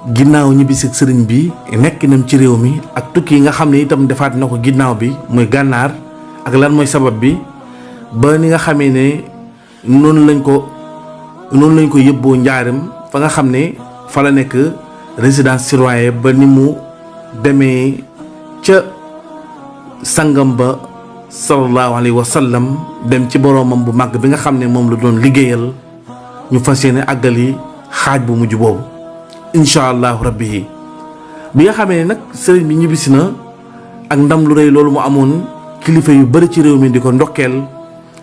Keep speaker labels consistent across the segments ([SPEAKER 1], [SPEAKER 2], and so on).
[SPEAKER 1] ginnaaw ñibbisi sëriñ bi nekkinam ci réew mi ak tukki yi nga xam ne itam defaat na ko ginnaaw bi muy gànnaar ak lan mooy sabab bi ba ni nga xamee ne noonu lañ ko yëbboo njaaram fa nga xam ne fa la nekk résidence surveillée ba ni mu demee ca sangam ba sallallahu alayhi wa sallam dem ci boroomam bu màgg bi nga xam ne moom la doon liggéeyal ñu fas yéene àggali xaaj bu mujj boobu incha allahu rabbi bi nga xamee ne nag sëriñ bi ñibbisi na ak ndam lu rëy loolu mu amoon kilifa yu bari ci réew mi di ko ndokkeel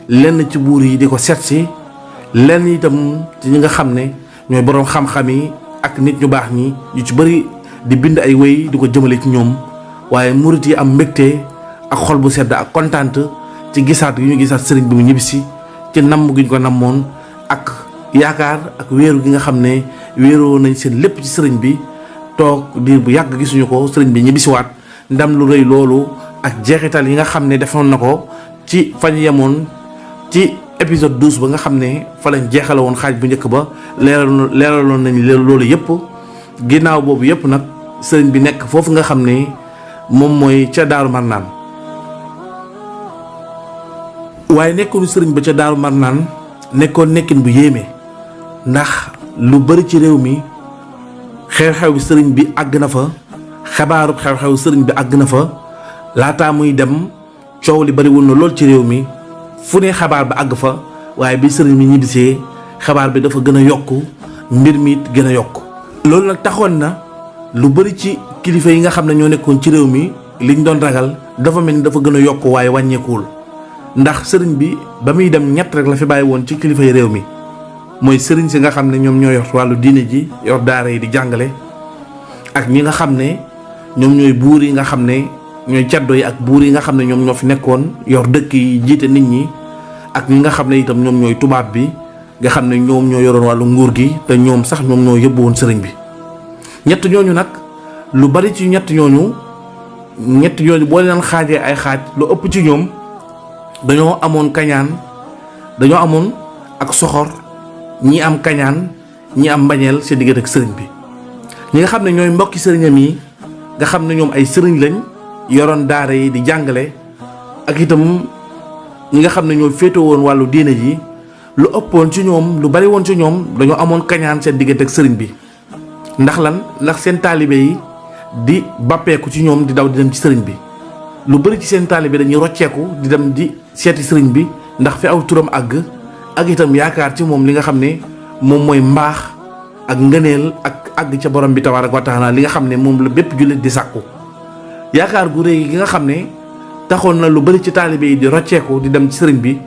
[SPEAKER 1] lenn ci buur yi di ko seetsi lenn itam ci ñi nga xam ne ñooy boroom xam-xam yi ak nit ñu baax ñi ñu ci bari di bind ay wéy di ko jëmale ci ñoom waaye murit yi am mbégte ak xol bu sedd ak kontaante ci gisaat yu ñu gisaat sëriñ bi mu ñibbisi ci namm gi ñu ko nammoon ak yaakaar ak wéeru gi nga xam ne wéeroo nañ seen lépp ci sëriñ bi toog diir bu yàgg gisuñu ko sëriñ bi ñibbisiwaat ndam lu rëy loolu ak jeexital yi nga xam ne defoon na ko ci fañ yemoon ci épisode 12 ba nga xam ne fa lañ jeexale woon xaaj bu njëkk ba leeraloon nañ loolu yëpp ginnaaw boobu yëpp nag sëriñ bi nekk foofu nga xam ne moom mooy ca Daaru Marnaan waaye nekkoonu sëriñ ba ca Daaru Marnaan nekkoon nekkin bu yéeme ndax lu bari ci réew mi xew-xew sëriñ bi àgg na fa xabaaru xew-xew sëriñ bi àgg na fa laataa muy dem coow li bariwul na lool ci réew mi fu ne xabaar ba àgg fa waaye bi sëriñ bi ñibbisee xabaar bi dafa gën a yokk mbir mi it gën a yokk loolu nag taxoon na lu bari ci kilifa yi nga xam ne ñoo nekkoon ci réew mi liñ doon ragal dafa mel ni dafa gën a yokk waaye wàññeekuwul ndax sëriñ bi ba muy dem ñett rek la fi bàyyi woon ci kilifa yi réew mi mooy sëriñ si nga xam ne ñoom ñoo yor wàllu diine ji yor daara yi di jàngale ak ñi nga xam ne ñoom ñooy buur yi nga xam ne ñooy caddo yi ak buur yi nga xam ne ñoom ñoo fi nekkoon yor dëkk yi jiite nit ñi ak ñi nga xam ne itam ñoom ñooy tubaab bi nga xam ne ñoom ñoo yoroon wàllu nguur gi te ñoom sax ñoom ñoo yóbbu woon sëriñ bi ñett ñooñu nag lu bari ci ñett ñooñu boo leen xaajee ay xaaj lu ëpp ci ñoom dañoo amoon kañaan dañoo amoon ak soxor ñi am kañaan ñi am mbañeel seen diggante ak sëriñ bi ñi nga xam ne ñooy mbokki sëriñam yi nga xam ne ñoom ay sëriñ lañ yoroon daara yi di jàngale ak itam ñi nga xam ne ñoo féete woon wàllu diine ji lu ëppoon ci ñoom lu bari woon ci ñoom dañoo amoon kañaan seen diggante ak sëriñ bi ndax lan ndax seen taalibe yi di bàppeeku ci ñoom di daw di dem ci sëriñ bi lu bari ci seen taalibe dañuy rocceeku di dem di seeti sëriñ bi ndax fi aw turam àgg ak itam yaakaar ci moom li nga xam ne moom mooy mbaax ak ngëneel ak àgg ca borom bi tabaaraka wa taala li nga xam ne moom la bépp jullit di sàkku yaakaar gu réy gi nga xam ne taxoon na lu bari ci taalibe yi di rocceeku di dem ci sëriñ bi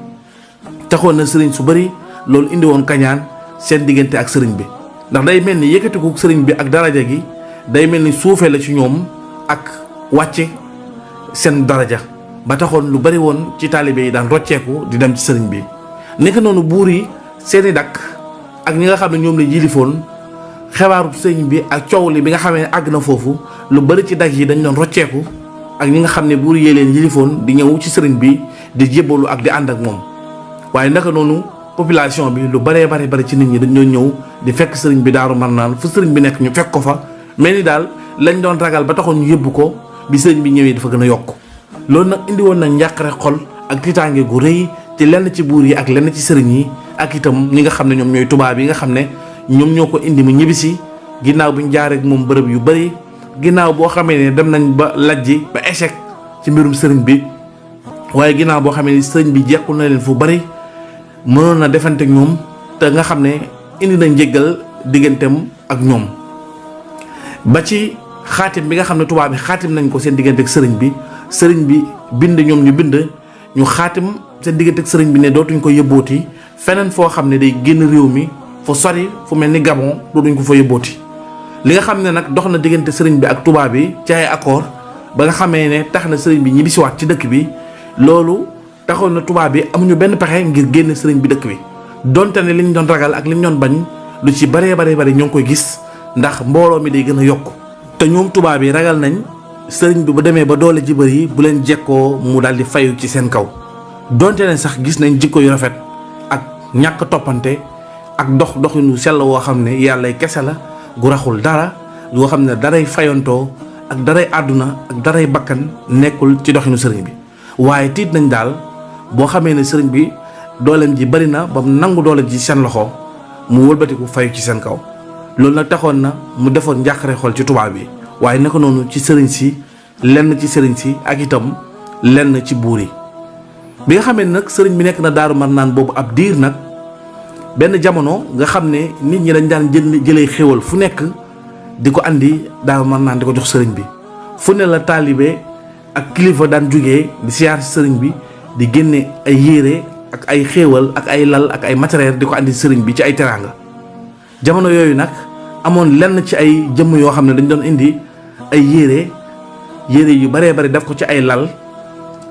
[SPEAKER 1] taxoon na sëriñ su bari loolu indi woon kañaan seen diggante ak sëriñ bi ndax day mel ni yëkkatiku sëriñ bi ak daraja gi day mel ni suufee la ci ñoom ak wàcce seen daraja ba taxoon lu bari woon ci taalibe yi daan rocceeku di dem ci sëriñ bi nekk noonu buur yi seeni dakk ak ñi nga xam ne ñoom la yilifoon xebaaru sëriñ bi ak coow li bi nga xamee ne àgg na foofu lu bari ci dakk yi dañ doon rocceeku ak ñi nga xam ne buur yee leen yilifoon di ñëw ci sëriñ bi di jébbalu ak di ànd ak moom waaye naka noonu population bi lu baree bari ci nit ñi dañ doon ñëw di fekk sëriñ bi Daaru Marnaan fu sëriñ bi nekk ñu fekk ko fa mel ni daal lañ doon ragal ba taxoon ñu yóbbu ko bi sëriñ bi ñëwee dafa gën a yokk loolu nag indi woon na njàqare xol ak tiitaange gu rëy ci lenn ci buur yi ak lenn ci sëriñ yi ak itam ñi nga xam ne ñoom ñooy tubaab yi nga xam ne ñoom ñoo ko indi mu ñibbisi ginnaaw bi ñu jaaree ak moom bërëb yu bari ginnaaw boo xamee ne dem nañ ba lajji ba échec ci mbirum sëriñ bi waaye ginnaaw boo xamee ne sëriñ bi jekkul na leen fu bari mënoon na defante ak ñoom te nga xam ne indi na njéggal digganteem ak ñoom ba ci xaatim bi nga xam ne tubaab bi xaatim nañ ko seen diggante ak sëriñ bi bind ñoom ñu bind ñu xaatim seen diggante ak sëriñ bi ne dootuñ ko yóbbooti feneen foo xam ne day génn réew mi fu sori fu mel ni Gabon dootuñ ko fa yóbbooti li nga xam ne nag dox na diggante sëriñ bi ak tubaab bi ci ay accord ba nga xamee ne tax na sëriñ bi ñibbisiwaat ci dëkk bi loolu taxoon na tubaab bi amuñu benn pexe ngir génn sëriñ bi dëkk bi donte ne liñ doon ragal ak liñ doon bañ lu ci bari ñoo ngi koy gis ndax mbooloo mi day gën a yokk te ñoom tubaab yi ragal nañ sëriñ bi bu demee ba doole ji bëri bu leen jekkoo mu daal di fayu ci seen kaw donte ne sax gis nañ jikko yu rafet ak ñàkk toppante ak doxinu sell woo xam ne yàlla kese la gu raxul dara yoo xam ne daray fayantoo ak daray àdduna ak daray bakkan nekkul ci doxinu sëriñ bi. waaye tiit nañ daal boo xamee ne sëriñ bi dooleem ji bari na ba mu nangu doole ji seen loxo mu wëlbatiku fayu ci seen kaw. loolu nag taxoon na mu defoon njàqare xol ci tubaab bi waaye naka noonu ci sëriñ si lenn ci sëriñ si ak itam lenn ci buur yi. bi nga xamee nag sëriñ bi nekk na Daaru Marnaan boobu ab diir nag benn jamono nga xam ne nit ñi dañ daan jëlee xéwal fu nekk di ko andi Daaru Marnaan di ko jox sëriñ bi. fu ne la taalibe ak kilifa daan jógee di siyaar si sëriñ bi di génne ay yére ak ay xéewal ak ay lal ak ay matériel di ko andi sëriñ bi ci ay teraanga. jamono yooyu nag amoon lenn ci ay jëmm yoo xam ne dañ doon indi ay yére yu baree bari def ko ci ay lal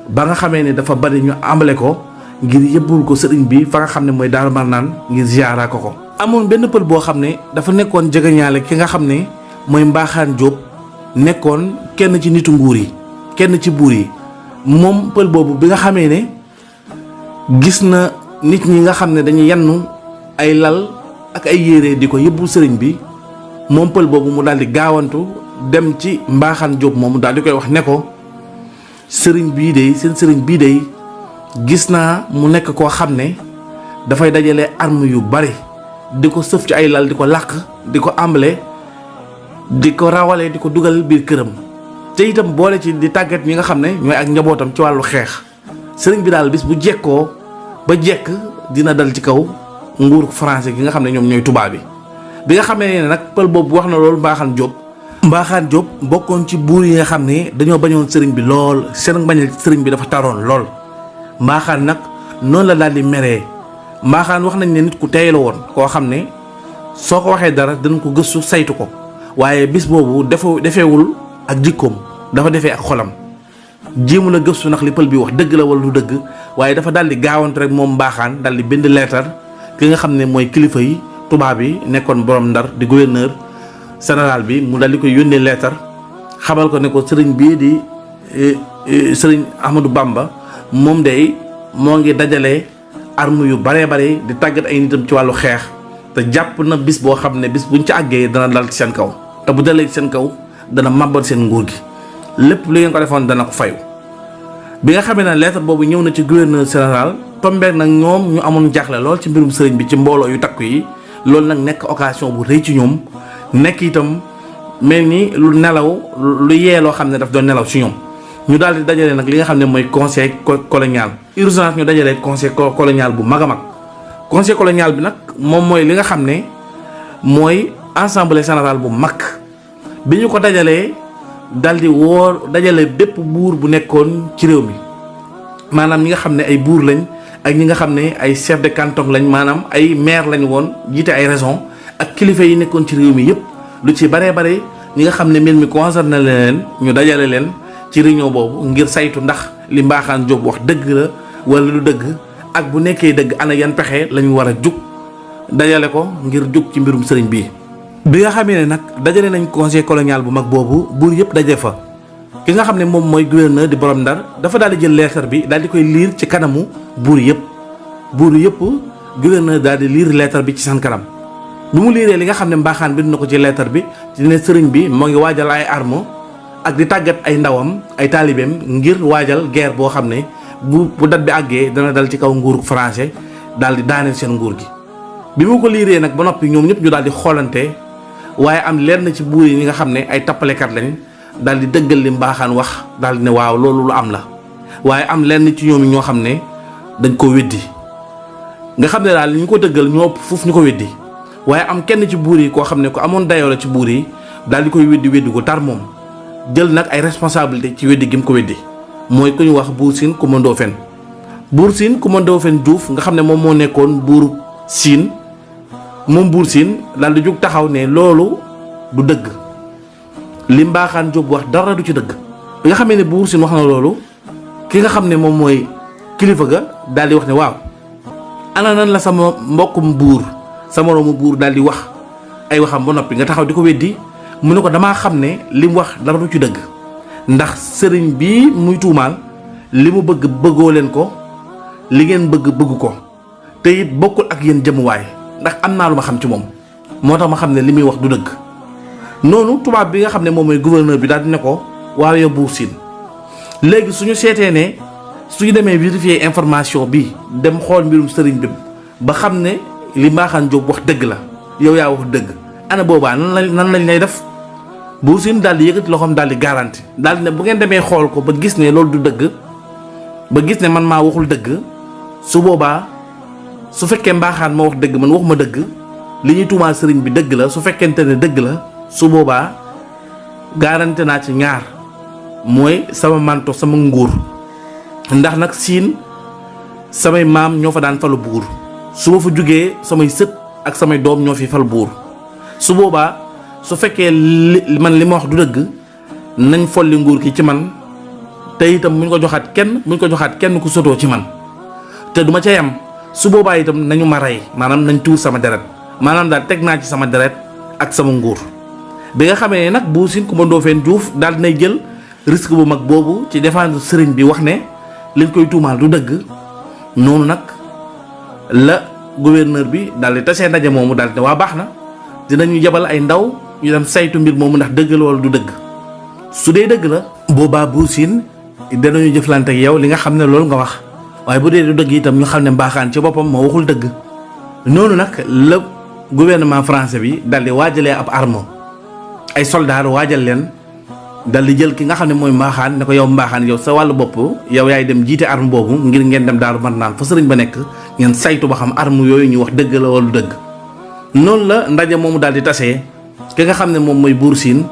[SPEAKER 1] ba nga xamee ne dafa bari ñu ambale ko ngir yëbbul ko sëriñ bi fa nga xam ne mooy Daaru Marnaan ngir ziyaara ko. amoon benn pël boo xam ne dafa nekkoon jegeñaale ki nga xam ne mooy Mbaaxaan Jóob nekkoon kenn ci nitu nguur yi kenn ci buur yi. moom pël boobu bi nga xamee ne gis na nit ñi nga xam ne dañuy yannu ay lal ak ay yére di ko yëbbul sëriñ bi moom pël boobu mu daal di gaawantu dem ci Mbaaxaan Jóob moomu daal di koy wax ne ko sëriñ bii de seen sëriñ bii de gis naa mu nekk koo xam ne dafay dajale arme yu bari di ko sëf ci ay lal di ko làq di ko ambale di ko rawale di ko dugal biir këram te itam boole ci di tàggat ñi nga xam ne ñooy ak njabootam ci wàllu xeex. sëriñ bi daal bis bu jekkoo ba jekk dina dal ci kaw nguur français gi nga xam ne ñoom ñooy tubaab bi nga xamee ne nag pël boobu wax na loolu Mbaaxaan Jóob bokkoon ci buur yi nga xam ne dañoo bañoon sëriñ bi lool seen bañal sëriñ bi dafa taroon lool. Mbaaxaan nag noonu la daal di meree Mbaaxaan wax nañ ne nit ku tey la woon koo xam ne soo ko waxee dara dana ko gëstu saytu ko waaye bis boobu defeewul ak jikkoom dafa defee ak xolam jéemu la gëstu ndax li pël bi wax dëgg la wala du dëgg waaye dafa daal di gaawante rek moom Mbaaxaan daal di bind leetar ki nga xam ne mooy kilifa yi tubaab yi nekkoon borom Ndar di gouverneur général bi mu daal di koy yónnee leetar xamal ko ne ko sëriñ bii di sëriñ Ahmadou Bamba moom day moo ngi dajale arme yu baree bare di tàggat ay nitam ci wàllu xeex te jàpp na bis boo xam ne bis buñ ci àggee dana dal ci seen kaw te bu dalee ci seen kaw dana màbbal seen nguur gi lépp lu ngeen ko defoon dana ko fayu. bi nga xamee ne lettre boobu ñëw na ci gouverneur général tombeek nag ñoom ñu amoon jaaxle lool ci mbirum sëriñ bi ci mbooloo yu takku yi loolu nag nekk occasion bu rëy ci ñoom nekk itam mel ni lu nelaw lu yee loo xam ne daf doon nelaw ci ñoom. ñu daal di dajale nag li nga xam ne mooy conseil colonial urgence ñu dajale conseil colonial bu mag a mag conseil colonial bi nag moom mooy li nga xam ne mooy assemblée générale bu mag bi ñu ko dajalee daal di dajale bépp buur bu nekkoon ci réew mi maanaam ñi nga xam ne ay buur lañ ak ñi nga xam ne ay chef de canton lañ maanaam ay maire lañ woon jiite ay région ak kilifa yi nekkoon ci réew mi yépp lu ci baree bare ñi nga xam ne mbir mi concerné leen ñu dajale leen ci réunion boobu ngir saytu ndax li Mbaaxaan Jóob wax dëgg la wala lu dëgg ak bu nekkee dëgg ana yan pexe lañu war a jug dajale ko ngir jug ci mbirum sëriñ bii. bi nga xamee ne nag dajale nañ conseil colonial bu mag boobu buur yëpp daje fa ki nga xam ne moom mooy gouverneur di borom Ndar dafa daal di jël lettre bi daal di koy liir ci kanamu buur yëpp gouverneur daal di liir lettre bi ci seen kanam bi mu liiree li nga xam ne Mbaaxaan bind na ko ci lettre bi ci ne sëriñ bi moo ngi waajal ay armes ak di tàggat ay ndawam ay taalibeem ngir waajal guerre boo xam ne bu dat bi àggee dana dal ci kaw nguuru français daal di daaneel seen nguur gi. bi mu ko liiree nag ba noppi ñoom ñëpp ñu daal di xoolante waaye am lenn ci buur yi ñi nga xam ne ay tappalekat lañ daal di dëggal li Mbaaxaan wax daal di ne waaw loolu lu am la waaye am lenn ci ñoom ñoo xam ne dañ ko weddi nga xam ne daal li ñu ko dëggal ñoo ëpp foofu ñu ko weddi waaye am kenn ci buur yi koo xam ne ko amoon dayoo la ci buur yi daal di koy weddi ko tar moom. jël nag ay responsabilité ci weddi gi mu ko weddi mooy ku ñu wax Buur Siin Kumba Ndoofeen Juuf nga xam ne moom moo nekkoon buuru Siin moom Buur Siin daal di jug taxaw ne loolu du dëgg li Mbaaxaan Jóob wax dara du ci dëgg. bi nga xamee ne Buur Siin wax na loolu ki nga xam ne moom mooy kilifa ga daal di wax ne waaw ana nan la sama mbokkum buur sa moroomu buur daal di wax ay waxam ba noppi nga taxaw di ko weddi. mu ne ko damaa xam ne li mu wax dara du ci dëgg ndax sëriñ bii muy tuumaal li mu bëgg bëggoo leen ko li ngeen bëgg ko te it bokkul ak yéen jëmuwaay ndax am naa lu ma xam ci moom moo tax ma xam ne li muy wax du dëgg noonu tubaab bi nga xam ne moom mooy gouverneur bi daal di ne ko waaw yow Buur Siin léegi suñu seetee ne suñu demee vérifier information bi dem xool mbirum sëriñ bi ba xam ne li Mbaxane Diop wax dëgg la yow yaa wax dëgg ana boobaa nan lañ lay def. Buur Siin daal di yëkkati loxoom daal di garanti daal di ne bu ngeen demee xool ko ba gis ne loolu du dëgg ba gis ne man maa waxul dëgg su boobaa su fekkee Mbaxane ma wax dëgg man waxuma dëgg li ñuy tuumaal sëriñ bi dëgg la su fekkente ne dëgg la su boobaa garanti naa ci ñaar mooy sama manto sama nguur ndax nag siin samay maam ñoo fa daan falu buur su ma fa jugee samay sët ak samay doom ñoo fi fal buur su boobaa su fekkee man li ma wax du dëgg nañ folli nguur ki ci man te itam muñ ko joxaat kenn ku sotoo ci man te duma ca yam su boobaa itam nañu ma rey maanaam nañ tuur sama deret maanaam daal teg naa ci sama deret ak sama nguur bi nga xamee ne nag Buur Siin Kumba Ndoofeen Juuf daal dinay jël risque bu mag boobu ci défendre sëriñ bi wax ne liñ koy tuumaal du dëgg noonu nag la gouverneur bi daal di tasee ndaje moomu daal di ne waa baax na dinañu yebal ay ndaw ñu dem saytu mbir moomu ndax dëgg la wala du dëgg su dee dëgg la boobaa Buur Siin danañu jëflante ak yow li nga xam ne loolu nga wax waaye bu dee du dëgg itam ñu xam ne Mbaxane ci boppam moo waxul dëgg noonu nag la gouvernement français bi daal di waajalee ab arme ay soldats waajal leen dal di jël ki nga xam ne mooy Mbaxane ne ko yow Mbaxane yow sa wàllu bopp yow yaay dem jiite arme boobu ngir ngeen dem Daaru Marnaan fa sëriñ ba nekk ngeen saytu ba xam arme yooyu ñu wax dëgg la wala du dëgg noonu la ndaje moomu daal di tasee ki nga xam ne moom mooy Buur Siin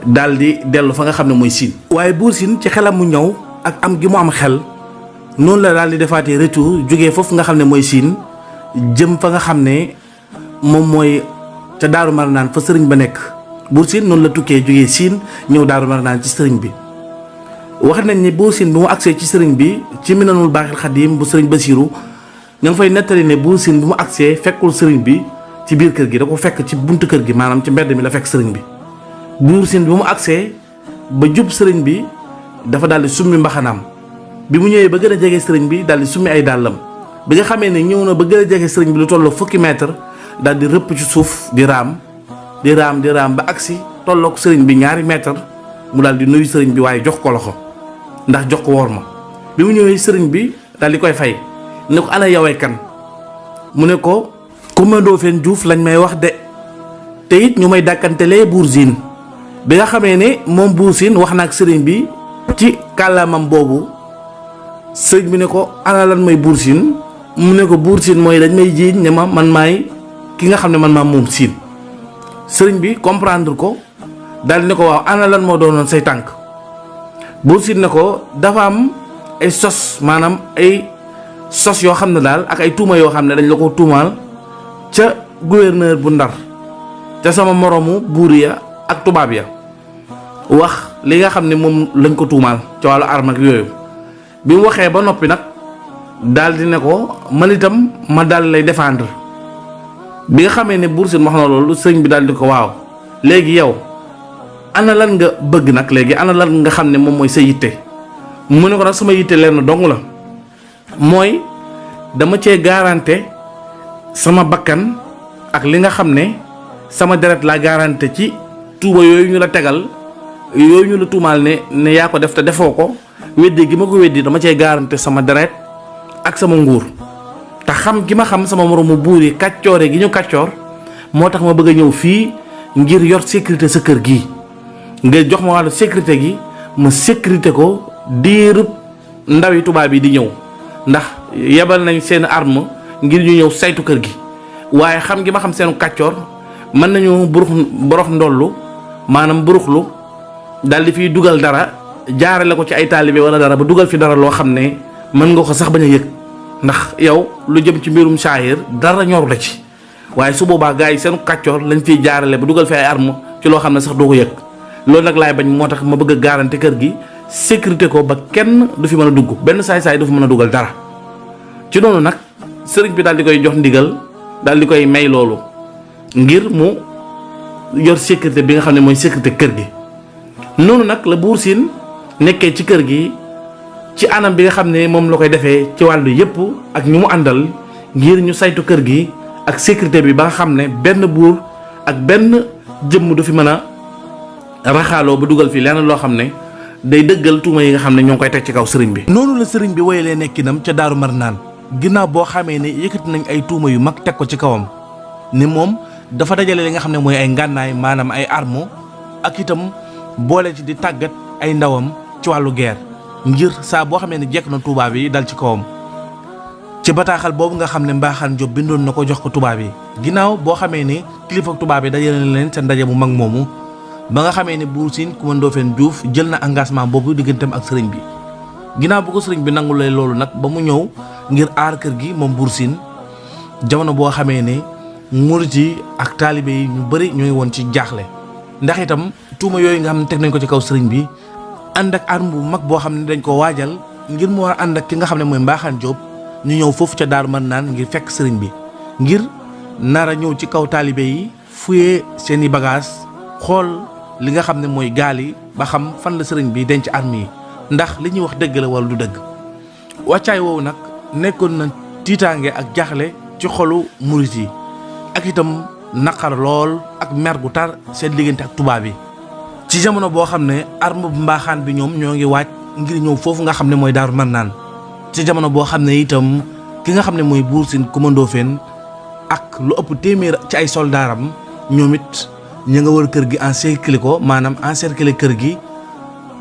[SPEAKER 1] daal di dellu fa nga xam ne mooy Siin waaye Buur Siin ci xelam mu ñëw ak am gi mu am xel noonu la daal di defaatee retour jógee foofu nga xam ne mooy Siin jëm fa nga xam ne moom mooy ca Daaru Marnaan fa sëriñ ba nekk Buur Siin noonu la tukkee jógee Siin ñëw Daaru Marnaan ci sëriñ bi wax nañ ni Buur Siin bi mu agsee ci sëriñ bi ci Minanul Baaxil Xadiim bu sëriñ Basiiru ña ngi fay nettali ne Buur Siin bi mu agsee fekkul sëriñ bi ci biir kër gi da ko fekk ci buntu kër gi maanaam ci mbedd mi la fekk sëriñ bi Buur Siin bi mu agsee ba jub sëriñ bi dafa daal di summi mbaxanaam bi mu ñëwee ba gën a jege sëriñ bi daal di summi ay dàllam bi nga xamee ne ñëw na ba gën a jege sëriñ bi lu tolloo fukki mètre daal di rëpp ci suuf di raam ba agsi tolloog sëriñ bi ñaari mètre mu daal di nuyu sëriñ bi waaye jox ko loxo ndax jox ko wor ma bi mu ñëwee sëriñ bi daal di koy fay ne ko ana yawee kan mu ne ko Kumba Ndoofeen Juuf lañ may wax de te it ñu may dàkkantelee Buur Siin bi nga xamee ne moom Buur Siin wax na ak sëriñ bi ci kàllaamam boobu sëriñ bi ne ko ana lan mooy Buur Siin mu ne ko Buur Siin mooy dañ may jiiñ ne ma man maay ki nga xam ne man maa moom Siin sëriñ bi comprendre ko daal di ne ko waaw ana lan moo doonoon say tànk Buur Siin ne ko dafa am ay sos maanaam ay sos yoo xam ne daal ak ay tuuma yoo xam ne dañ la ko tuumaal ca gouverneur bu Ndar ca sama moroomu buur ya ak tubaab ya wax li nga xam ne moom lañ ko tuumaal ca wàllu arme ak yooyu bi mu waxee ba noppi nag daal di ne ko man itam ma daal lay défendre bi nga xamee ne Buur Siin wax na loolu sëriñ bi daal di ko waaw léegi yow ana lan nga bëgg nag léegi ana lan nga xam ne moom mooy sa yitte mu ne ko nag sama yitte lenn dong la mooy dama cee garanté sama bakkan ak li nga xam ne sama deret laa garanté ci tuuba yooyu ñu la tegal yooyu ñu la tuumaal ne yaa ko def te defoo ko weddi gi ma ko weddi dama cee garanté sama deret ak sama nguur te xam gi ma xam sama moroomu buur yi kàccoore gi ñu kàccoor moo tax ma bëgg a ñëw fii ngir yor sécurité sa kër gi nga jox ma wàllu sécurité gi ma sécurité ko diirub ndawi tubaab yi di ñëw ndax yebal nañ seen arme ngir ñu ñëw saytu kër gi waaye xam gi ma xam seen kàccoor mën nañu borox ndollu maanaam buruxlu daal di fiy dugal dara jaarale ko ci ay taalibe wala dara ba dugal fi dara loo xam ne mën nga ko sax bañ a yëg ndax yow lu jëm ci mbirum saahir dara ñoru la ci waaye su boobaa gars yi seen kàccoor lañ fiy jaarale ba dugal fi ay arme ci loo xam ne sax doo ko yëg loolu nag laay bañ moo tax ma bëgg a garanti kër gi sécurité ko ba kenn du fi mën a dugg benn saay-saay du fi mën a dugal dara ci noonu nag sëriñ bi daal di koy jox ndigal daal di koy may loolu ngir mu yor sécurité bi nga xam ne mooy sécurité kër gi noonu nag la Buur Siin nekkee ci kër gi ci anam bi nga xam ne moom la koy defee ci wàllu yépp ak ñu mu àndal ngir ñu saytu kër gi ak sécurité bi ba nga xam ne benn buur ak benn jëmm du fi mën a raxaaloo ba dugal fi lenn loo xam ne day dëggal tuuma yi nga xam ne ñoo ngi koy teg ci kaw sëriñ bi. noonu la sëriñ bi woyalee nekkinam ca Daaru Marnaan ginnaaw boo xamee ne yëkkati nañ ay tuuma yu mag teg ko ci kawam ni moom dafa dajale li nga xam ne mooy ay ngànnaay maanaam ay armo ak itam boole ci di tàggat ay ndawam ci wàllu guerre ngir saa boo xamee ne jekk na tubaab yi dal ci kawam. ci bataaxal boobu nga xam ne Mbaxane Diop bindoon na ko jox ko tubaab yi ginnaaw boo xamee ne kilifa tubaab yi dajale na leen seen ndaje mu mag moomu ba nga xamee ne Buur Siin Kumba Ndoofeen Diouf jël na engagement boobu digganteem ak sëriñ bi ginnaaw bu ko sëriñ bi nangulee loolu nag ba mu ñëw ngir aar kër gi moom Buur Siin jamono boo xamee ne murit yi ak taalibe yi ñu bëri ñooy woon ci jaaxle ndax itam tuuma yooyu nga xam ne teg nañ ko ci kaw sëriñ bi ànd ak arme bu mag boo xam ne dañ ko waajal ngir mu war a ànd ak ki nga xam ne mooy Mbaxane Diop ñu ñëw foofu ca Daaru Marnaan ngir fekk sëriñ bi ngir nar a ñëw ci kaw taalibe yi fuyee seeni bagage xool li nga xam ne mooy gaal yi ba xam fan la sëriñ bi denc arme yi ndax li ñuy wax dëgg la wala du dëgg. wàccaay woowu nag nekkoon na tiitaange ak jaaxle ci xolu murit yi ak itam naqar lool ak mer gu tar seen diggante ak tubaab yi ci jamono boo xam ne arme bu Mbaxane bi ñoom ñoo ngi waaj ngir ñëw foofu nga xam ne mooy Daaru Marnaan ci jamono boo xam ne itam ki nga xam ne mooy Buur Siin Kumba Ndoofeen ak lu ëpp téeméer ci ay soldaaram ñoom it ñu nga wër kër gi encercler ko maanaam encercler kër gi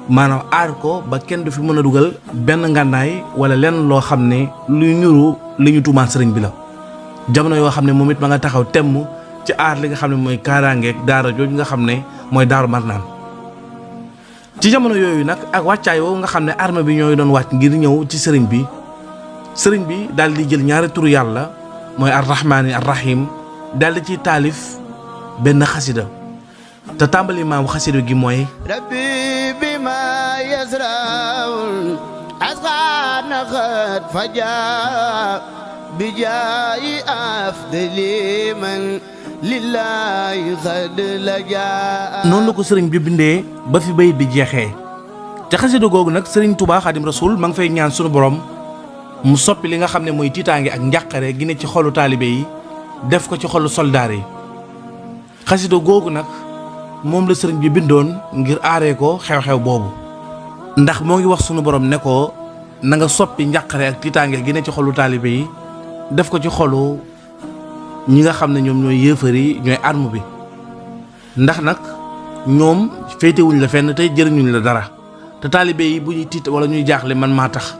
[SPEAKER 1] maanaam aar ko ba kenn du fi mën a dugal benn ngànnaay wala lenn loo xam ne luy ñuru li ñu tuumaat sëriñ bi la jamono yoo xam ne moom it ma nga taxaw temm ci aar li nga xam ne mooy kaaraangeeg daara jooju nga xam ne mooy Daaru Marnaan ci jamono yooyu nag ak wàccaay woowu nga xam ne armée bi ñooy doon wàcc ngir ñëw ci sëriñ bi daal di jël ñaari turu yàlla mooy ar-rahmaani ar-rahim daal di ci taalif benn xasida te tàmbali maamu xasida gi mooy rabbi bima yasraul asqana xat faja bi jaayi afdali man lillahi xad la jaa noonu la ko sëriñ bi bindee ba fi bayit bi jeexee te xasida googu nag sëriñ Touba Xaadim Rasul ma ngi fay ñaan sunu borom mu soppi li nga xam ne mooy tiitaange ak njàqare gi ne ci xolu taalibe yi def ko ci xolu soldaar yi xasida googu nag moom la sëriñ bi bindoon ngir aaree ko xew-xew boobu ndax moo ngi wax sunu borom ne ko na nga soppi njàqare ak tiitaange gi ne ci xolu taalibe yi def ko ci xolu ñi nga xam ne ñoom ñooy yéefar yi ñooy arme bi ndax nag ñoom féetewuñ la fenn tey jëriñuñ la dara te taalibe yi bu ñuy tiit wala ñuy jaaxle man maa tax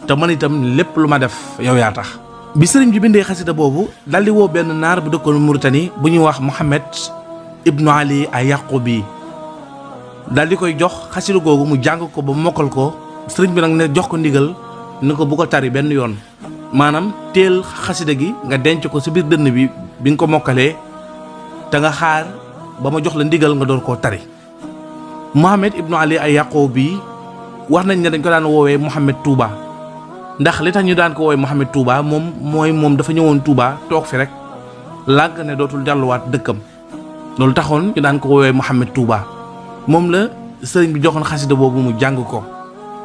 [SPEAKER 1] te man itam lépp lu ma def yow yaa tax. bi sëriñ bi bindee xasida boobu daldi woo benn naar bu dëkkoon Mauritanie bu ñuy wax Mohamed Ibnu Ali Ayaqubi daldi koy jox xasida googu mu jàng ko ba mokkal ko sëriñ bi nag ne jox ko ndigal ni ko bu ko tari benn yoon. maanaam teel xasida gi nga denc ko ci biir dënn bi bi nga ko mokkalee te nga xaar ba ma jox la ndigal nga door koo tari Mohamed Ibnu Ali Ayaqubi wax nañ ne dañ ko daan woowee Mohamed Touba ndax li tax ñu daan ko woowee Mohamed Touba moom dafa ñëwoon Touba toog fi rek làgg ne dootul delluwaat dëkkam loolu taxoon ñu daan ko woowee Mohamed Touba moom la sëriñ bi joxoon xasida boobu mu jàng ko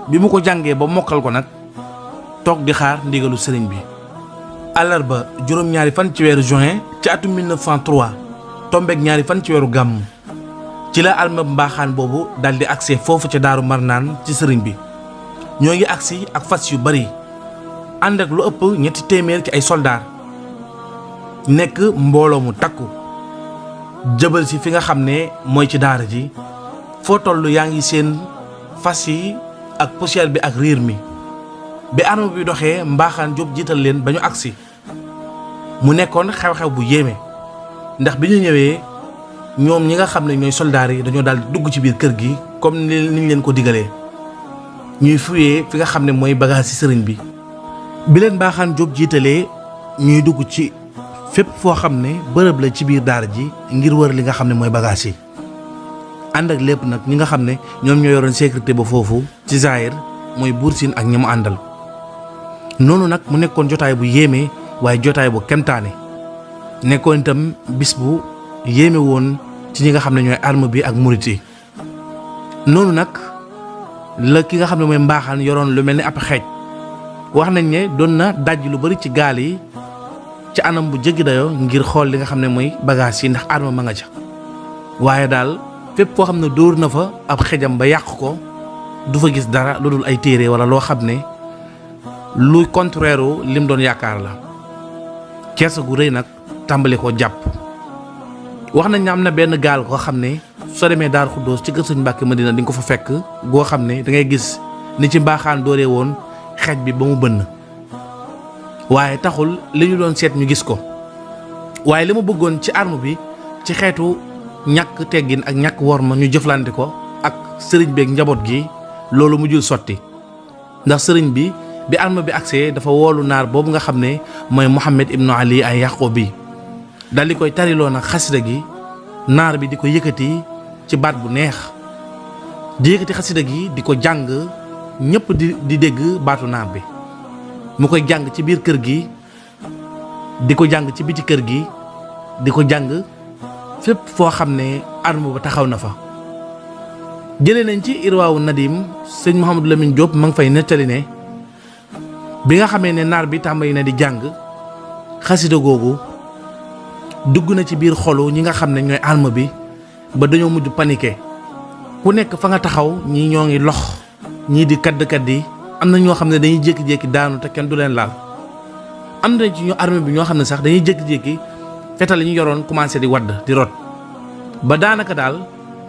[SPEAKER 1] bi mu ko jàngee ba mokkal ko nag toog di xaar ndigalu sëriñ bi. àllarba juróom-ñaari fan ci weeru juin ci atum 1903 tombeek ñaari fan ci weeru gàmm ci la armée Mbaxane boobu daal di agsi foofu ca Daaru Marnaan ci sëriñ bi ñoo ngi agsi ak fas yu bari ànd ak lu ëpp 300 ci ay soldaar nekk mbooloo mu takku jëbal si fi nga xam ne mooy ci daara ji foo toll yaa ngi seen fas yi ak poussière bi ak riir mi. bi arme bi doxee Mbaxane Diop jiital leen ba ñu agsi mu nekkoon xew-xew bu yéeme ndax bi ñu ñëwee ñoom ñi nga xam ne ñooy soldaar yi dañoo daal di dugg ci biir kër gi comme ni ñu leen ko digalee ñuy fuyee fi nga xam ne mooy bagage ci sëriñ bi. bi leen Mbaxane Diop jiitalee ñuy dugg ci fépp foo xam ne bërëb la ci biir daara ji ngir wër li nga xam ne mooy bagage yi ànd ak lépp nag ñi nga xam ne ñoom ñoo yoroon sécurité ba foofu ci Zaïre mooy Buur Siin ak ñi mu àndal. noonu nag mu nekkoon jotaay bu yéeme waaye jotaay bu kemtaane nekkoon itam bis bu yéeme woon ci ñi nga xam ne ñooy arme bi ak murit yi noonu nag la ki nga xam ne mooy Mbaxane yoroon lu mel ni ab xeej wax nañ ne doon na daj lu bari ci gaal yi ci anam bu jéggi dayoo ngir xool li nga xam ne mooy bagage yi ndax arme ma nga ca waaye daal fépp foo xam ne dóor na fa ab xejam ba yàq ko du fa gis dara lu dul ay téere wala loo xam ne lu contraire lim doon yaakaar la. kersa gu rëy nag tàmbali ko jàpp. wax nañ ne am na benn gaal koo xam ne soo demee Daaru Xuddoos ci kër Sëñ Mbàkke Madina di nga ko fa fekk goo xam ne da ngay gis ni ci mbaaxaan dooree woon xeej bi ba mu bënn waaye taxul li ñu doon seet ñu gis ko. waaye li ma bëggoon ci arme bi ci xeetu ñàkk teggin ak ñàkk worma ñu jëflante ko ak sëriñ beeg njaboot gi loolu mujjul sotti ndax sëriñ bi arme bi agsee dafa woolu naar boobu nga xam ne mooy Muhammad ibnu Ali ay Yaqub bi dal di koy tariloo nag xasida gi naar bi di ko yëkkati ci baat bu neex di yëkkati xasida gi di ko jàng ñëpp di dégg baatu naar bi mu koy jàng ci biir kër gi di ko jàng ci biti kër gi di ko jàng fépp foo xam ne arme ba taxaw na fa. jëlee nañ ci Irwaawu Nadim sëñ Mouhamadou Lamine Diop ma ngi fay nettali ne bi nga xamee ne naar bi tàmbali na di jàng xasida googu dugg na ci biir xolu ñi nga xam ne ñooy arme bi ba dañoo mujj paniqué ku nekk fa nga taxaw ñii ñoo ngi lox ñii di kadd yi am na ñoo xam ne dañuy jékki-jékki daanu te kenn du leen laal. am na ci ñu armée bi ñoo xam ne sax dañuy jékki-jékki fetal yi ñu yoroon commencé di wadd di rot ba daanaka daal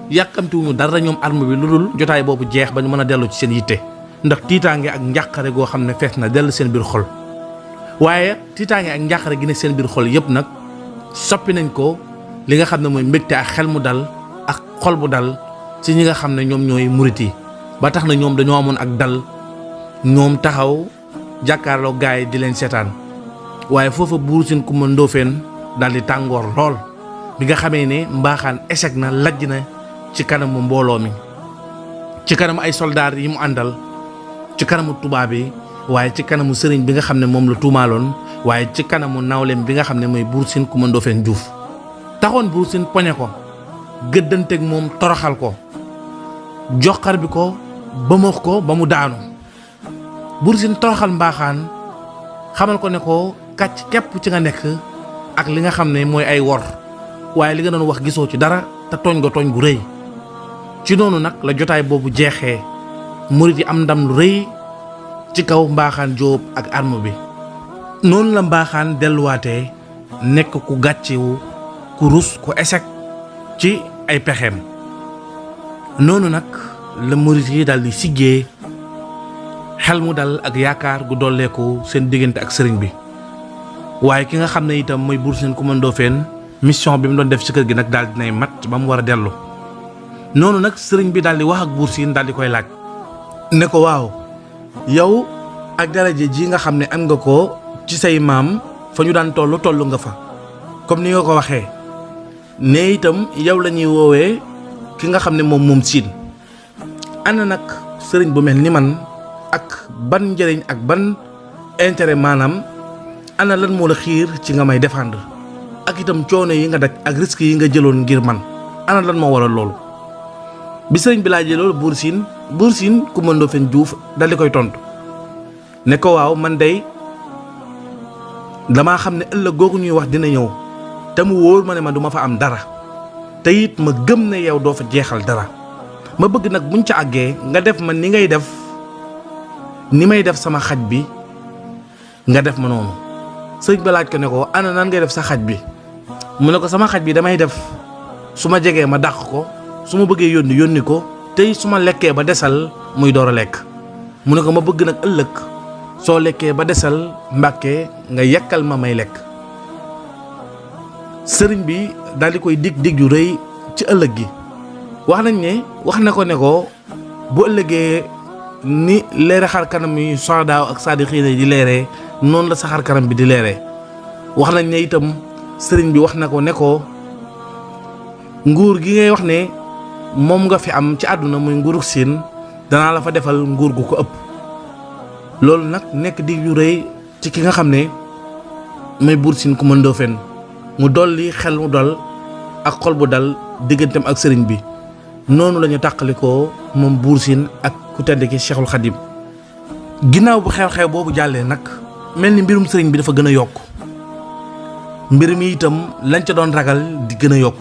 [SPEAKER 1] yàkkamtiwuñu dara ñoom armée bi lu dul jotaay boobu jeex ba ñu mën a dellu ci seen yitte ndax tiitaange ak njàqare goo xam ne fees na dell seen biir xol. waaye tiitaange ak njàqare gi ne seen biir xol yëpp nag soppi nañ ko li nga xam ne mooy mbégte ak xel mu dal ak xol bu dal ci ñi nga xam ne ñoom ñooy murit yi ba tax na ñoom dañoo amoon ak dal ñoom taxaw jàkkaarloo gaay di leen seetaan. waaye foofa Buur Siin Kumba Ndoofeen daal di tàngoor lool bi nga xamee ne mbaaxaan échec na lajj na ci kanamu mbooloo mi ci kanamu ay soldaar yi mu àndal ci kanamu tubaab yi waaye ci kanamu sëriñ bi nga xam ne moom la tuumaaloon waaye ci kanamu nawleem bi nga xam ne mooy Buur Siin Kumba Ndoofeen Juuf taxoon Buur Siin poñe ko gëddanteeg moom toroxal ko joxar bi ko bëmax ko ba mu daanu. Buur Siin toroxal mbaaxaan xamal ko ne ko kàcc képp ci nga nekk ak li nga xam ne mooy ay wor waaye li nga doon wax gisoo ci dara te tooñ nga tooñ gu rëy. ci noonu nag la jotaay boobu jeexee murit yi am ndam lu rëy ci kaw mbaaxaan Jóob ak arme bi. noonu la mbaaxaan delluwaatee nekk ku gàccewu ku rus ku échec ci ay pexeem. noonu nag la murit yi daal di siggee xel mu dal ak yaakaar gu dolleeku seen diggante ak sëriñ bi. waaye ki nga xam ne itam mooy Buur Siin Kumba Ndoofeen mission bi mu doon def ci kër gi nag daal dinay mat ba mu war a dellu. noonu nag sëriñ bi daal di wax ak Buur Siin daal di koy laaj ne ko waaw yow ak daraje ji nga xam ne am nga ko ci say maam fa ñu daan toll nga fa comme ni nga ko waxee ne itam yow la ñuy woowee ki nga xam ne moom siin ana nag sëriñ bu mel ni man ak ban njëriñ ak ban intérêt maanaam ana lan moo la xiir ci nga may défendre ak itam coono yi nga daj ak risque yi nga jëloon ngir man ana lan moo waral loolu. bi sëriñ bi laajee loolu Buur Siin Kumba Ndoofeen Juuf dal di koy tontu ne ko waaw man day damaa xam ne ëllëg googu ñuy wax dina ñëw te mu wóor ma ne ma duma fa am dara te it ma gëm ne yow doo fa jeexal dara ma bëgg nag buñ ca àggee nga def ma ni may def sama xaj bi nga def ma noonu. sëriñ ba laaj ko ne ko ana nan ngay def sa xaj bi mu ne ko sama xaj bi damay def su ma jegee ma dàq ko su ma bëggee yónni ko tey su ma lekkee ba desal muy door a lekk mu ne ko ma bëgg nag ëllëg soo lekkee ba desal Mbàkke nga yekkal ma may lekk. sëriñ bi daal di koy dig yu rëy ci ëllëg gi wax nañ ne wax na ko ne ko bu ëllëgee ni leere xar kanam yi soodaaw ak saadixiina di leeree noonu la sa xar kanam bi di leeree. wax nañ ne itam sëriñ bi wax na ko ne ko nguur gi ngay wax ne moom nga fi am ci àdduna muy nguurug Siin danaa la fa defal nguur gu ko ëpp. loolu nag nekk dig yu rëy ci ki nga xam ne mooy Buur Siin Kumba Ndoofeen mu dolli xel mu dal ak xol bu dal digganteem ak sëriñ bi. noonu la ñu tàqalikoo moom Buur Siin ak ku tedd ki Cheikhul Khadim. ginnaaw bu xew-xew boobu jàllee nag mel ni mbirum sëriñ bi dafa gën a yokk mbir mi itam lañ ca doon ragal di gën a yokk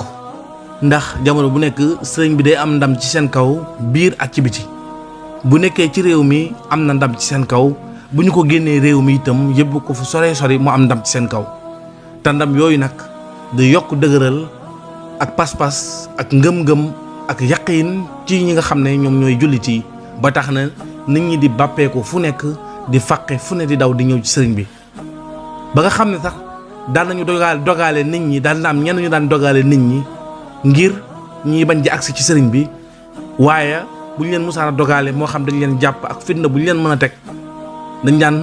[SPEAKER 1] ndax jamono bu nekk sëriñ bi day am ndam ci seen kaw biir ak ci biti bu nekkee ci réew mi am na ndam ci seen kaw bu ñu ko génnee réew mi itam yóbbu ko fu sore sori mu am ndam ci seen kaw te ndam yooyu nag di yokk dëgëral ak pas-pas ak ngëm-ngëm ak yaqiin ci ñi nga xam ne ñoom ñooy jullit yi ba tax na nit ñi di bàppeeku fu nekk di fàqe fu ne di daw di ñëw ci sëriñ bi ba nga xam ne sax daan nañu dogaale nit ñi daan na am ñenn ñu daan dogaale nit ñi ngir ñi bañ di agsi ci sëriñ bi waaye bu ñu leen musaana dogaale moo xam dañ leen jàpp ak fitna bu ñu leen mën a teg dañ daan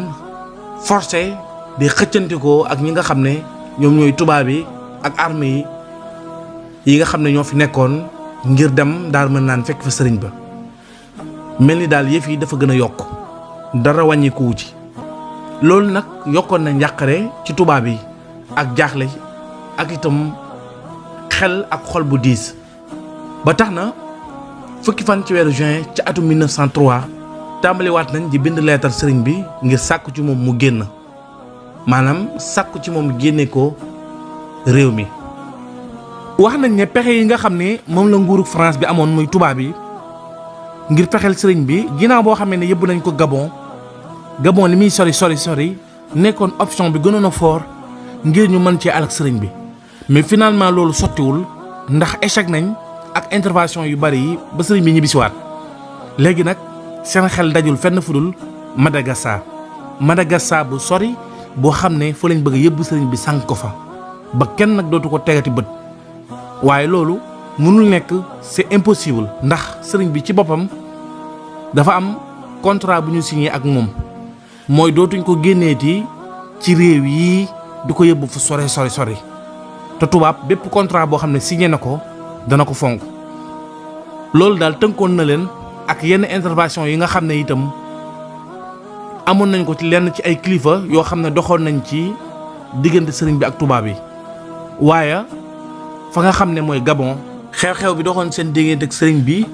[SPEAKER 1] forcé di xëccantikoo ak ñi nga xam ne ñoom ñooy tubaab yi ak armée yi nga xam ne ñoo fi nekkoon ngir dem Daaru Marnaan fekk fa sëriñ ba mel ni daal yëf yi dafa gën a yokk dara wàññikuwu ci loolu nag yokkoon na njàqare ci tubaab yi ak jaaxle ak itam xel ak xol bu diis ba tax na fukki fan ci weeru juin ci atum 1903 tàmbaliwaat nañ di bind leetar sëriñ bi ngir sàkku ci moom mu génn maanaam sàkku ci moom génne ko réew mi. wax nañ ne pexe yi nga xam ne moom la nguuru France bi amoon muy tubaab yi ngir fexeel sëriñ bi ginnaaw boo xamee ne yóbbu nañ ko Gabon li muy sori nekkoon option bi gënoon a fort ngir ñu mën cee alak sëriñ bi mais finalement loolu sottiwul ndax échec nañ ak intervention yu bari yi ba sëriñ bi ñibbisiwaat léegi nag seen xel dajul fenn fudul Madagascar bu sori boo xam ne fa lañ bëgg a yóbbu sëriñ bi sànq ko fa ba kenn nag dootu ko tegati bët waaye loolu mënul nekk c'est impossible ndax sëriñ bi ci boppam dafa am contrat bu ñu signé ak moom mooy dootuñ ko génneeti ci réew yi du ko yóbbu fu sori te tubaab bépp contrat boo xam ne signé na ko dana ko fonk loolu daal tënkoon na leen ak yenn intervention yi nga xam ne itam amoon nañ ko ci lenn ci ay kilifa yoo xam ne doxoon nañ ci diggante sëriñ bi ak tubaab yi waaye fa nga xam ne mooy Gabon xew-xew bi doxoon seen diggante ak sëriñ bi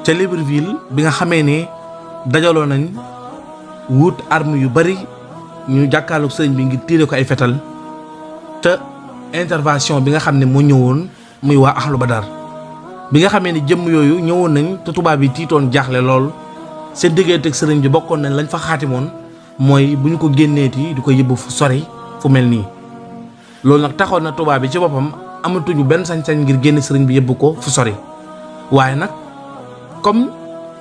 [SPEAKER 1] ca Libreville bi nga xamee ne dajaloo nañ wut arme yu bari ñu jàkkaarloog sëriñ bi ngir tiire ko ay fetal te intervention bi nga xam ne moo ñëwoon muy waa Ahlu Badar bi nga xamee ni jëmm yooyu ñëwoon nañ te tubaab yi tiitoon jaaxle lool seen diggante ak sëriñ bi bokkoon nañ lañ fa xaatimoon mooy bu ñu ko génneeti di ko yóbbu fu sori fu mel nii loolu nag taxoon na tubaab bi ci boppam amatuñu benn sañ-sañ ngir génne sëriñ bi yóbbu ko fu sori waaye nag comme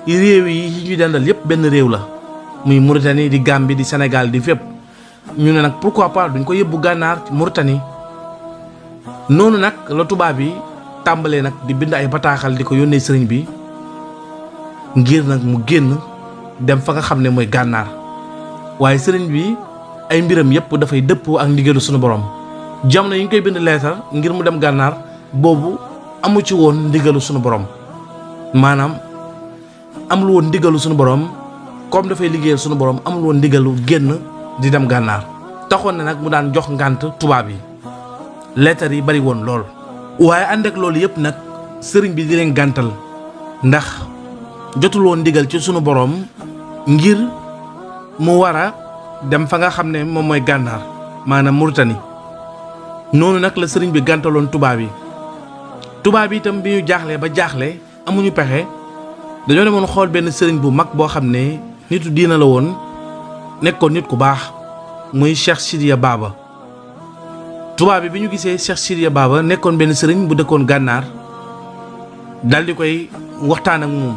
[SPEAKER 1] réew yi ñu dendal yépp benn réew la muy Mauritanie di Gambie di Sénégal di fépp ñu ne nag pourquoi pas duñ ko yóbbu gànnaar ci Mauritanie noonu nag la tubaab yi tàmbalee nag di bind ay bataaxal di ko yónnee sëriñ bi ngir nag mu génn dem fa nga xam ne mooy gànnaar waaye sëriñ bi ay mbiram yépp dafay dëppoo ak ndigalu sunu borom jamono yi ñu koy bind leetar ngir mu dem gànnaar boobu amu ci woon ndigalu sunu borom maanaam amul woon ndigalu sunu borom comme dafay liggéeyal sunu borom amul woon ndigalu génn di dem gànnaar taxoon na nag mu daan jox ngànt tubaab yi leetar yi bari woon lool waaye ànd ak loolu yépp nag sëriñ bi di leen gàntal ndax jotul woon ndigal ci sunu borom ngir mu war a dem fa nga xam ne moom mooy gànnaar maanaam Mauritanie noonu nag la sëriñ bi gàntaloon tubaab yi itam bi ñu jaaxlee ba jaaxle amuñu pexe dañoo demoon xool benn sëriñ bu mag boo xam ne nitu diina la woon nekkoon nit ku baax muy Cheikh Sidiya Baba tubaab bi ñu gisee Cheikh Sidiya Baba nekkoon benn sëriñ bu dëkkoon gànnaar dal di koy waxtaan ak moom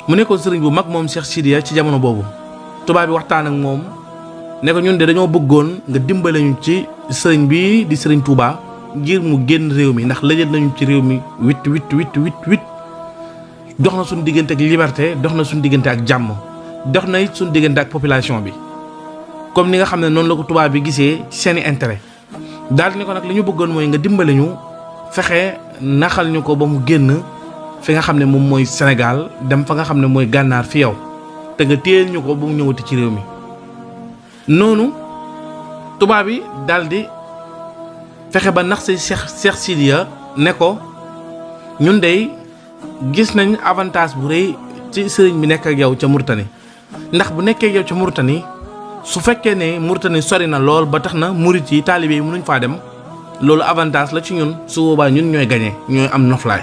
[SPEAKER 1] mu nekkoon sëriñ bu mag moom Cheikh Sidiya ci jamono boobu tubaab bi waxtaan ak moom ne ko ñun de dañoo bëggoon nga dimbale ñu ci sëriñ bi di sëriñ Touba ngir mu génn réew mi ndax lëjal nañu ci réew mi wit dox na suñu diggante ak liberté dox na suñu diggante ak jàmm dox na it suñu diggante ak population bi comme ni nga xam ne noonu la ko tubaab bi gisee ci seeni intérêt daal ni ko nag li ñu bëggoon mooy nga dimbale ñu fexe naxal ñu ko ba mu génn fi nga xam ne moom mooy Sénégal dem fa nga xam ne mooy gànnaar fi yow te nga téyel ñu ko ba mu ñëwati ci réew mi noonu tubaab bi daal di fexe ba nax si Cheikh Sidiya ne ko ñun dey gis nañ avantage bu rëy ci sëriñ bi nekk ak yow ca Mauritanie ndax bu nekkee ak yow ca Mauritanie su fekkee ne Mauritanie sori na lool ba tax na murit yi taalibe yi mënuñ faa dem loolu avantage la ci ñun su boobaa ñun ñooy gañe ñooy am noflaay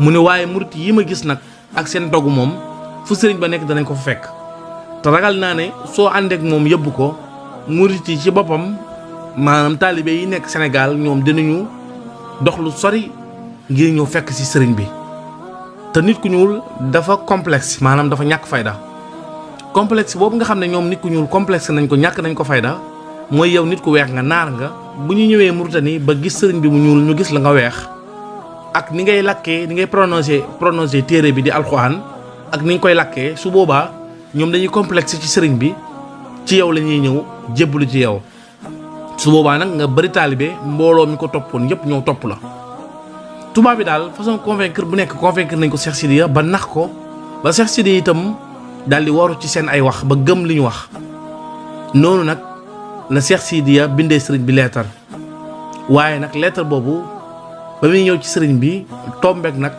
[SPEAKER 1] mu ne waaye murit yi ma gis nag ak seen dogu moom fu sëriñ ba nekk danañ ko fa fekk te ragal naa ne soo àndeek moom yëbbu ko murit yi ci boppam maanaam taalibe yi nekk Sénégal ñoom dinañu dox lu sori ngir ñëw fekk ci sëriñ bi te nit ku ñuul dafa complexe maanaam dafa ñàkk fayda complexe boobu nga xam ne ñoom nit ku ñuul complexe nañ ko ñàkk nañ ko fayda mooy yow nit ku weex nga naar nga bu ñu ñëwee Mauritanie ba gis sëriñ bi mu ñuul ñu gis la nga weex ak ni ngay lakkee ni ngay prononcé téere bi di alxuraan ak ni nga koy lakkee su boobaa ñoom dañuy complexe ci sëriñ bi ci yow la ñuy ñëw jébbalu ci yow su boobaa nag nga bari taalibe mbooloo mi ko toppoon yëpp ñëw topp la tubaab bi daal façon convaincre bu nekk convaincre nañ ko Cheikh Sidiya ba nax ko ba Cheikh Sidiya itam daal di waru ci seen ay wax ba gëm li ñu wax noonu nag la Cheikh Sidiya bindee sëriñ bi leetar waaye nag leetar boobu ba muy ñëw ci sëriñ bi tombeek nag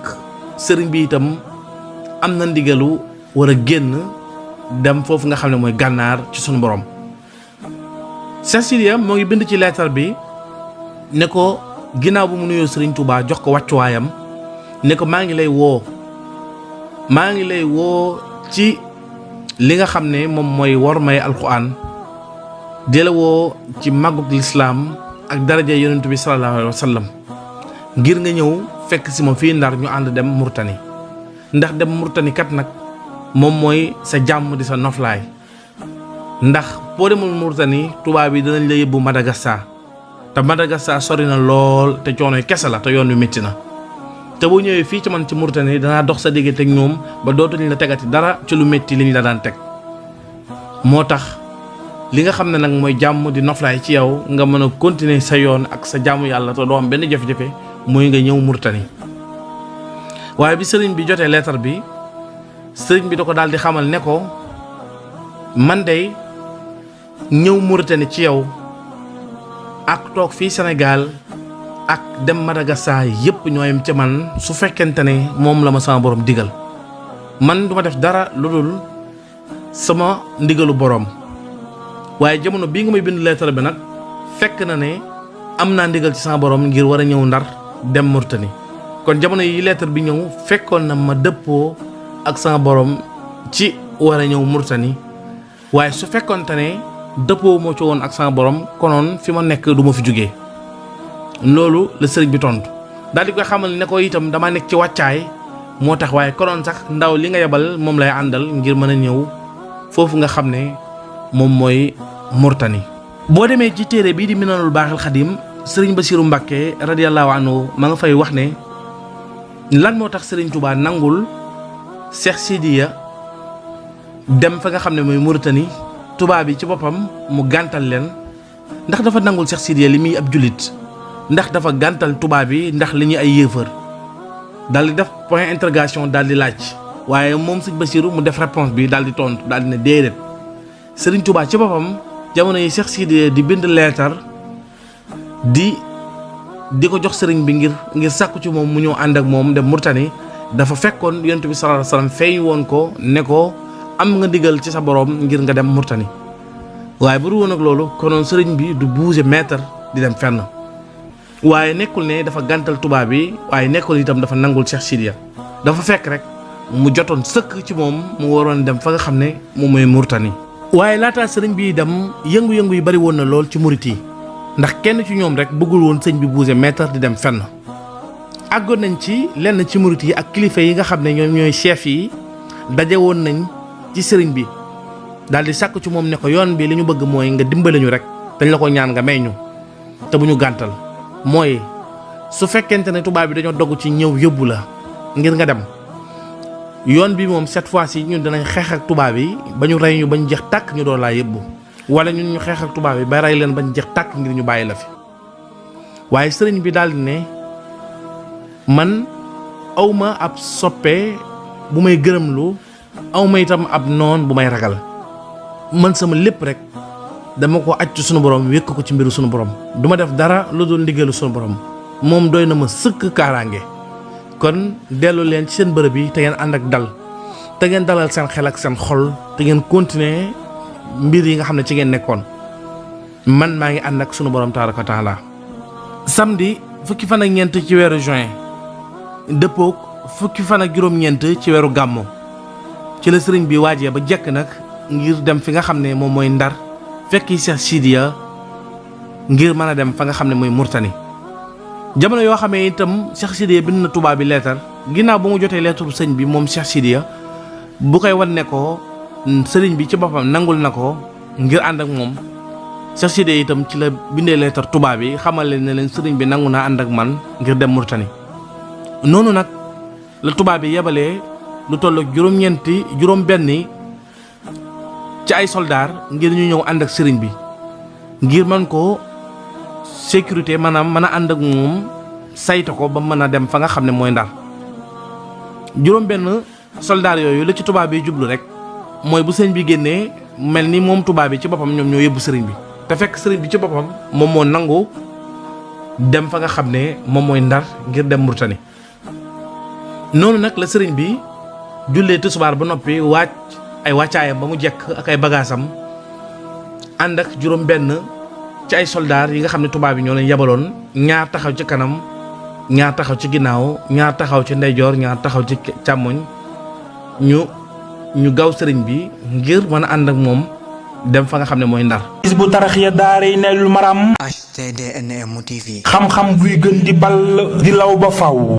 [SPEAKER 1] sëriñ bi itam am na ndigalu war a génn dem foofu nga xam ne mooy gànnaar ci sunu borom Cheikh Sidiya moo ngi bind ci leetar bi ne ko ginnaaw bu mu nuyoo sëriñ Touba jox ko wàccuwaayam ne ko maa ngi lay woo ci li nga xam ne moom mooy war may alxuraan di la woo ci màggug lislaam ak daraja yonent bi sallallahu alayhi wa sallam ngir nga ñëw fekk si ma fii Ndar ñu ànd dem Mauritanie ndax dem Mauritanie kat nag moom mooy sa jàmm di sa noflaay ndax boo demul Mauritanie tubaab yi dinañ la yóbbu Madagascar te Madagascar sori na lool te coonoy kese la te yoon wi métti na te boo ñëwee fii ci man ci Mauritanie danaa dox sa diggante ak ñoom ba dootuñu la tegati dara ci lu métti li ñu la daan teg moo tax li nga xam ne nag mooy jàmm di noflaay ci yow nga mën a continuer sa yoon ak sa jàmm yàlla te doo am benn jafe-jafe mooy nga ñëw Mauritanie waaye bi sëriñ bi jotee leetar bi sëriñ bi da ko daal di xamal ne ko man dey ñëw Mauritanie ci yow ak toog fii Sénégal ak dem Madagascar yépp ñooyam ci man su fekkente ne moom la ma sama borom digal man duma def dara lu dul sama ndigalu borom waaye jamono bii nga may bind leetar bi nag fekk na ne am naa ndigal ci sama borom ngir war a ñëw Ndar dem Mauritanie kon jamono yi leetar bi ñëw fekkoon na ma dëppoo ak sama borom ci war a ñëw Mauritanie waaye su fekkoonte ne dëppoo moo ci woon ak sama borom konoon fi ma nekk du ma fi jógee loolu la sëriñ bi tontu daal di koy xamal ne ko itam dama nekk ci wàccaay moo tax waaye konoon sax ndaw li nga yebal moom lay àndal ngir mën a ñëw foofu nga xam ne moom mooy Mauritanie. boo demee ci téere bii di Minanul Baaxil Xadim sëriñ Basiru Mbàkke radiyallahu anhu ma nga fay wax ne lan moo tax sëriñ Touba nangul Cheikh Sidiya dem fa nga xam ne mooy Mauritanie tubaab bi ci boppam mu gàntal leen ndax dafa nangul Cheikh Sidiya li muy ab jullit ndax dafa gàntal tubaab bi ndax li ñuy ay yéefar daal di def point interrogation daal di laaj waaye moom sëñ Basiru mu def réponse bi daal di tontu daal di ne déedéet sëriñ Touba ci boppam jamono yi Cheikh Sidiya di bind leetar di ko jox sëriñ bi ngir sàkku ci moom mu ñëw ànd ak moom dem Mauritanie dafa fekkoon yonent bi sallallahu alayhi wasallam feeñ woon ko ne ko am nga ndigal ci sa borom ngir nga dem Mauritanie waaye bu dul woon ak loolu konoon sëriñ bi du bouger mètre di dem fenn waaye nekkul ne dafa gàntal tubaab bi waaye nekkul itam dafa nangul Cheikh Sidiya dafa fekk rek mu jotoon sëkk ci moom mu waroon dem fa nga xam ne moom mooy Mauritanie. waaye laataa sëriñ bi dem yëngu-yëngu yi bari woon na lool ci murit yi ndax kenn ci ñoom rek bëggul woon sëñ bi bouger mètre di dem fenn àggoon nañ ci lenn ci murit yi ak kilifa yi nga xam ne ñoom ñooy chef yi daje woon nañ ci sëriñ bi daal di sàkk ci moom ne ko yoon bi li ñu bëgg mooy nga dimbale ñu rek dañ la ko ñaan nga may ñu te bu ñu gàntal mooy su fekkente ne tubaab bi dañoo dogg ci ñëw yóbbu la ngir nga dem yoon bi moom cette fois-ci ñun danañ xeex ak tubaab yi ba ñu rey ñu bañ jeex tàkk ñu doon laa yóbbu wala ñun ñu xeex ak tubaab yi ba rey leen bañ jeex tàkk ngir ñu bàyyi la fi waaye sëriñ bi daal di ne man awma ab soppe bu may gërëmlu awma itam ab noon bu may ragal man sama lépp rek dama ko aj ci sunu borom wékk ko ci mbiru sunu borom duma def dara lu dul ndigalu sunu borom moom doy na ma sëkk kaaraange kon dellu leen ci seen bërëb yi te ngeen ànd ak dal te ngeen dalal seen xel ak seen xol te ngeen continuer mbir yi nga xam ne ci ngeen nekkoon man maa ngi ànd ak sunu borom tabaraka wa taala
[SPEAKER 2] samedi fukki fan ak ñeent ci weeru juin dëppook fukki fan ak juróom-ñeent ci weeru gàmmo ci la sëriñ bi waajee ba jekk nag ngir dem fi nga xam ne moom mooy Ndar fekki Cheikh Sidiya ngir mën a dem fa nga xam ne mooy Murtani. jamono yoo xamee itam Cheikh Sidiya bind na tubaab bi leetar ginnaaw bu mu jotee leetaru sëñ bi moom Cheikh Sidiya bu koy wan ne ko sëriñ bi ci boppam nangul na ko ngir ànd ak moom Cheikh Sidiya itam ci la bindee leetar tubaab bi xamal leen ne leen sëriñ bi nangu naa ànd ak man ngir dem Murtani. noonu nag la tubaab bi yebalee lu toll ak juróom-benni ci ay soldaar ngir ñu ñëw ànd ak sëriñ bi ngir mën ko sécurité maanaam mën a ànd ak moom saytu ko ba mën a dem fa nga xam ne mooy Ndar. juróom-benn soldaar yooyu la ci tubaab bi jublu rek mooy bu sëriñ bi génnee mel ni moom tubaab bi ci boppam ñoom ñoo yóbbu sëriñ bi te fekk sëriñ bi ci boppam moom moo nangu dem fa nga xam ne moom mooy Ndar ngir dem Murtani. noonu nag la sëriñ bi jullee tisbaar ba noppi waaj ay wàccaayam ba mu jekk ak ay bagaasam ànd ak juróom-benn ci ay soldaar yi nga xam ne tubaab yi ñoo leen yabaloon ñaar taxaw ci kanam ñaar taxaw ci ginnaaw ñaar taxaw ci ndeyjoor ñaar taxaw ci càmmoñ ñu gaw sëriñ bi ngir mën a ànd ak moom dem fa nga xam ne mooy Ndar.
[SPEAKER 3] Hizbut Tarqiyyah daaray Naylul Maram HTDNM TV xam-xam buy gën di ball di law ba faw